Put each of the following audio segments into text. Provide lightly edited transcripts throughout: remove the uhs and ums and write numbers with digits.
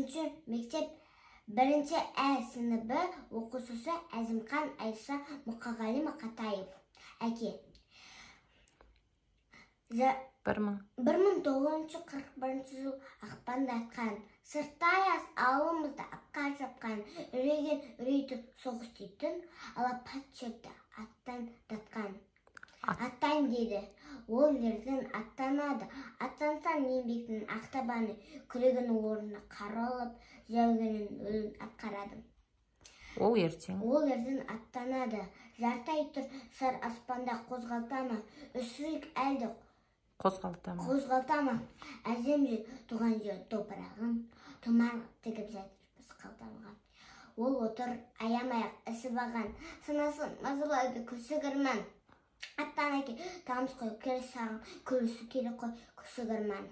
Үшінші мектеп бірінші ә сыныбы оқушысы Әзімхан Айша Мұқағали Мақатаев. Әке. 1000. 1941 жыл ақпанда атқан. Сыртта аяз, ауылымызда аққа жапқан. Үреген үрейді соғыс дейтін, алапат шөпті аттандатқан. Аттан деді. Ол ертең аттанады. Аттансаң, еңбектің ақ табаны, күрегінің орнына қар алып, жәугенің рөлін атқарады. Ол ертең. Ол ертең аттанады. Жарты ай тұр сар аспанда, қозғалта ма? Үсірік әлді Қозғалта ма? Қозғалта ма? Әзем жер, туған жер топырағын, тұмар тігіп жатырмыз қалтамға. Ол отыр аямай-ақ ісіп алған, санасын мазалайды күшігірман. Аттан, әке, тамыз қой, кел саған, күлісі керек қой, күшігірман.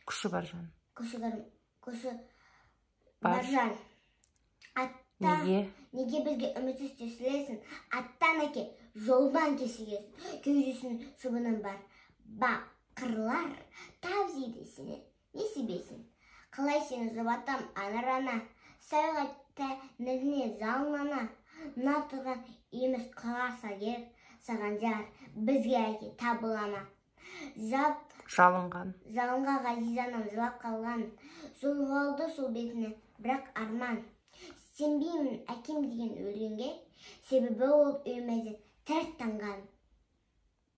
Күші бар жан. Күшігір, күші бар. Бар жан. Атта, Неге? Неге бізге үмітсіз тесілесің? Аттан, әке, жолдан кешігесің. Кеудесінің шыбыны бар. Бақырлар тап жейді сені. Несібесін? Қалай сені жұбатам, анар ана? Сәуға тәңіріне жалынана. Мына тұрған еміс қала егер, саған жар, бізге әке табыла ма? Жап Жалынған. Жалынға ғазиз анам жылап қалған. Жоғалды сол бетіне бірақ арман. Сенбеймін әкем деген өлгенге, себебі ол үймеден тірі таңған.